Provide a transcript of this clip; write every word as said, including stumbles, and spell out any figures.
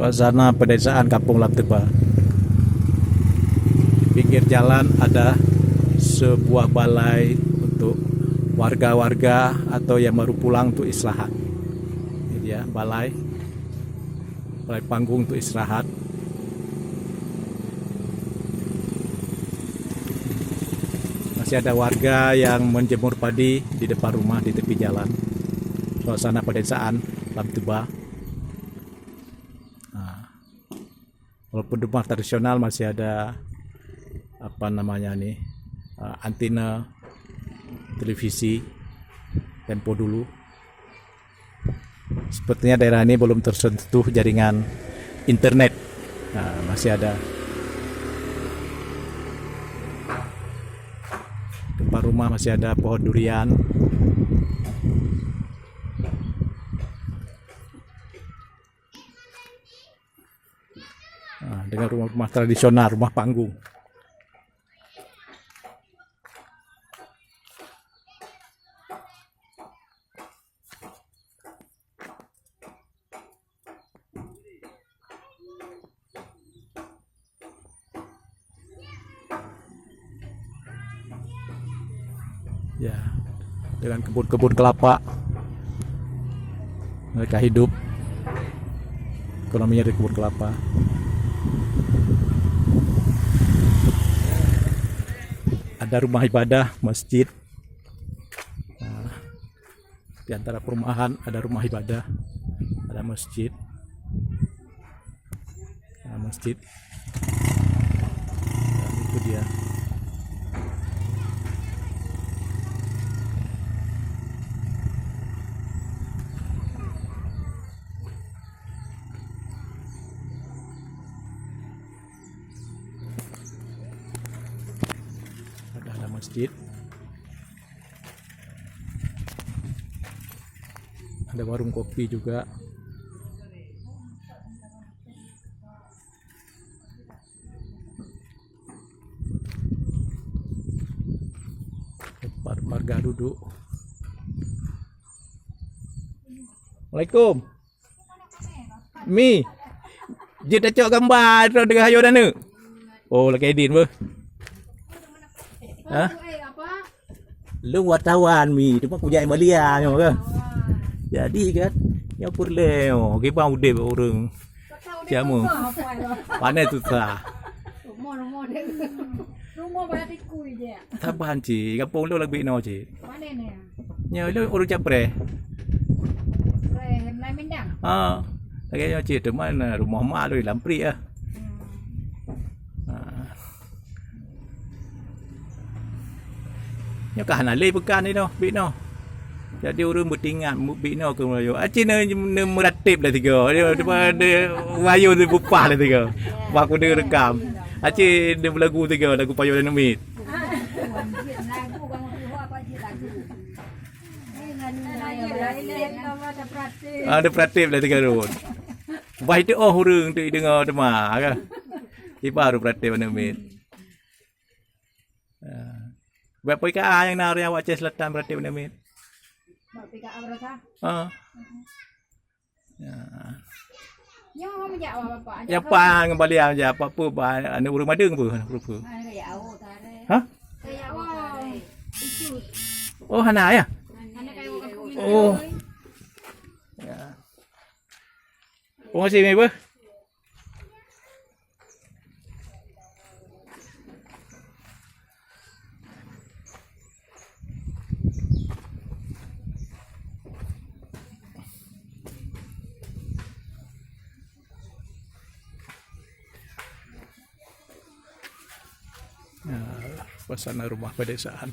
Suasana pedesaan Kampung Lam Teuba. Di pinggir jalan ada sebuah balai untuk warga-warga atau yang baru pulang untuk istirahat. Ini dia balai, balai panggung untuk istirahat. Masih ada warga yang menjemur padi di depan rumah di tepi jalan. Suasana pedesaan Lam Teuba. Nah, walaupun rumah tradisional masih ada, apa namanya ni, eh, antena televisi tempo dulu. Sepertinya daerah ini belum tersentuh jaringan internet. Nah, masih ada. Depan rumah masih ada pohon durian. Nah, dengan rumah-rumah tradisional, rumah panggung. Ya, dengan kebun-kebun kelapa mereka hidup. Ekonominya dari kebun kelapa. Ada rumah ibadah, masjid. Nah, di antara perumahan ada rumah ibadah, ada masjid. Ada masjid. Dan itu dia. Ada, ada masjid. Ada warung kopi juga. Tempat warga duduk. Assalamualaikum. Mi. Jeuet tacok gambar droe dengan ayo dan neuk. Oh, lagèe Din beuh. Ha? Lôn wartawan, Mi, teuma kujak Malia nyoe kan. Jadi kan, nyoe peureulèe nyoe, kiban udép ureueng. Siapa? Pandai susah. Rumoh banyak tikui je. Saban cit, gampông lôn lagèe nyoe cit. Mana ni? Nyoe lôn ureueng Capreh. Capreh, Melayu Minang? Ha. Lagèe nyoe cit, teuma rumoh mak lôn lam prik ah. Hmm. Ha. Nyoe ka hana lé peukan inoe, bit noh. Jadi ureueng beutingat bit noh keu meulayu. Aci ne, ne meuratéb lah tiga. Dia, dia, dia wayo dia bupah lah tiga. Bah kude rekam. Aci dia beulagu tiga, lagu Payo dan Mit. Ah, dia peuratéb lah tiga rot. Bah itu oh ureueng tu deungoe teuma kan. Ibaru peuratéb aneuk mit. Ah. Bak P K A nyang na ureueng awak Aceh Selatan berarti beuna mit. Bak P K A berasa? Ha. Ya. Nyoe meujak awak bapak. Ya, ajak pan ngon balian aja, apa-apa, ba-, aneuk ureueng madeueng pun, apa-apa. Ah, ya, awak tare. Ha? Ya, awak. Icut. Oh, hana ya? Hana kayu kampung. Oh. Ya. Terima kasih, Mi, beuh. Ya, suasana rumah pedesaan.